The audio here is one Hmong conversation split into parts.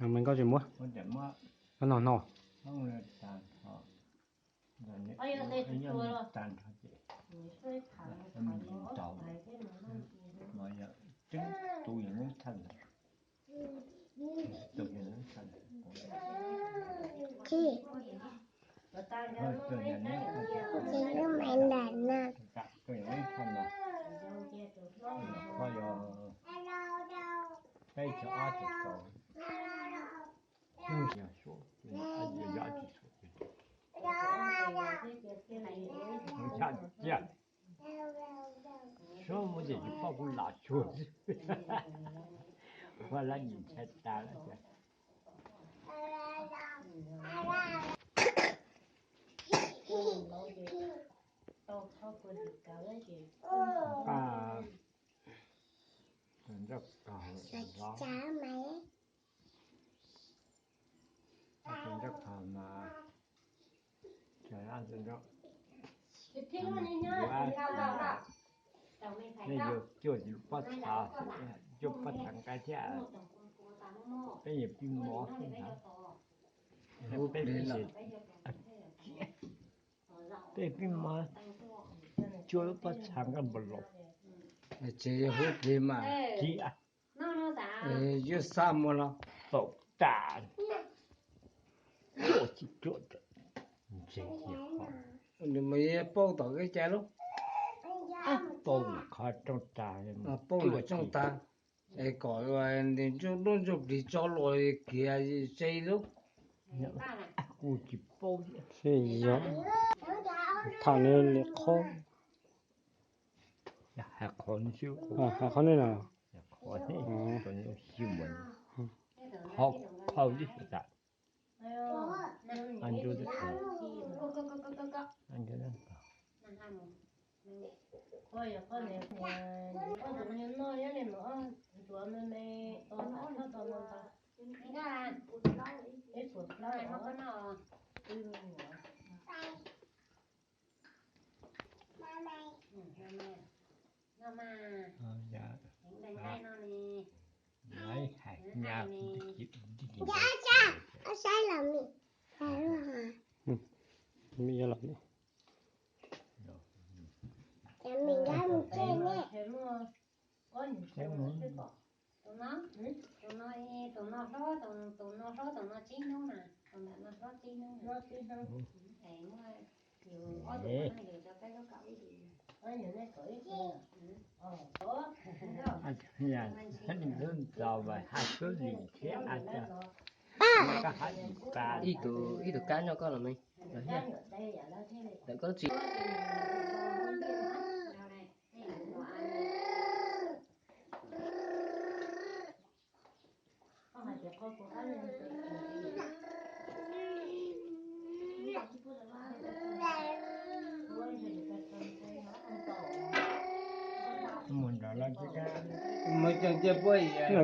Nkauj tsis muab, no no. Suab muab ces tsis pom kuv lam tsuag xwb, ua lab nim ntshai tas lawm. Tus ntsuag kog los, tus ntsuag kog mas, tus ntsuag, nej yuav cuaj pob txha, cuaj pob txha nqaij thiab, peb yuav pib mov xwb ntag. Peb pib mov, cuaj lub pob txha nqaij npaum laus. Tsis yog hub plig mas, yuav xa mus los tau tas. Cuaj tsis cuaj, nws mas yuav paub tom kev cai lub, paub qhov rooj tag, paub lawm rooj tag, es kom nws ntsuj duab ntsuj plig tso los kiag ze lub. Kuv tsis paub. Tham nws li qhov, hais qhov nws xwb, hais qhov nws na. Qhov, qhov, qhov, Tus no, tus no, tus no hlob, tus no hlob, tus no tsib hnub na, tus ntawm no hlob tsib hnub na. Ib tug, ib tug kab nyob koj los me. Tawm koj tsis.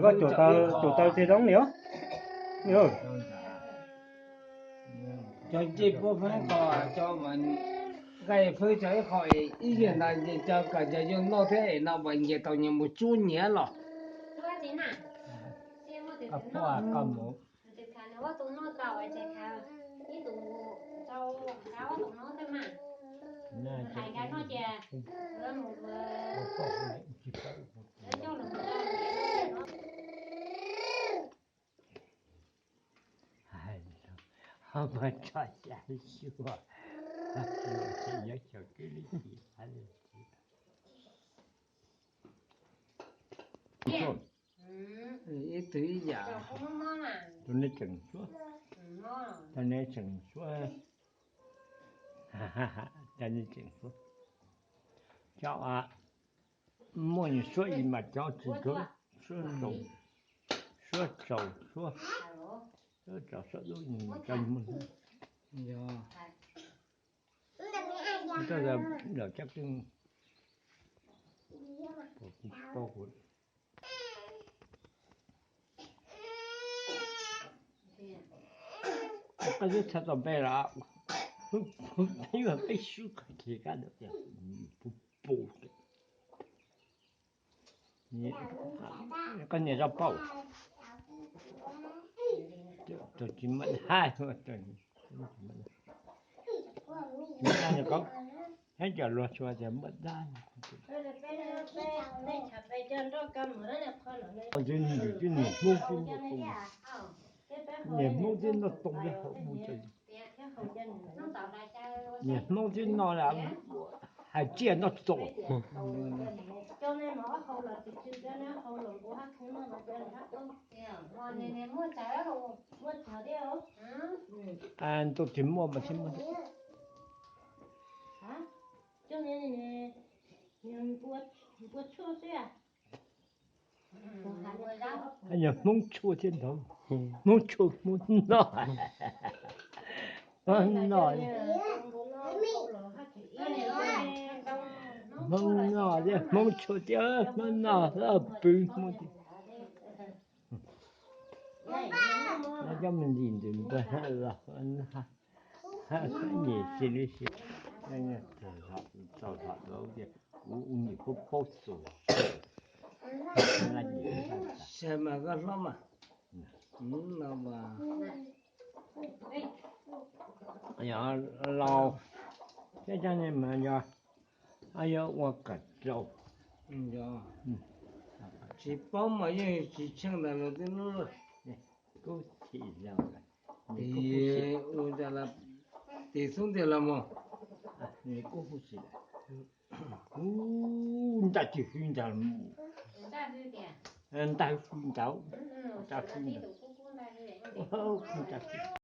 Koj caum taw ces zoo li os. Cov ncej puab pheej qho, cov nqaij pheej cov ib qho, ib yam ntawd ces cov kom cov yau noj thiab es no mas nyias tau nyias mus tsuab nyias los. Ho mas tso xya xyuas, xyuas ces nyob xyaum twb li tsis hab li. Ib tug ib yam. Tus nej tseem suab, tus nej tseem suab, tus nej tseem suab. Cov muaj suab ib mas cov tsis suab, suab tsaus, suab tsaus suab dub, cov muaj. Lawm cov keej, kuv paub kuv qab xwb txhaj tau npe los, peb yuav peb sub qhov kev kab ntawd tias, pub pub. Koj niam zaj paum, tus tsis muaj dab, ib cov luag txhua tias muaj dab. Twb niam Hmoob twb muaj, niam Hmoob twb noj too li hauv mus, niam Hmoob twb noj hais tsiaj noj txoom. Ntuj tsis muaj mas tsis muaj. Yog Hmoob tshuaj thiab ntawd, Hmoob tshuaj Hmoob noj, Hmoob noj, Hmoob noj thiab Hmoob tshuaj thiab Hmoob noj pw Hmoob thiab. Coj me ntsis ntws npawg los nyem si lub si, txaus hlo tias kuv ua niam paub paub xus. Saib mas koj hlob mas, no mas yog laus thiab cov neeg mas yog, yog ua kom rau, tsis paub mas yeej tsis tsheej ntawd los twb lub. Kub txhim zoo, tis xub ntiag los mus, kub txhim, kub ntaj tsis hwj ntag, ntaj hwj ntag, ntaj hwj ntag, ntaj hwj.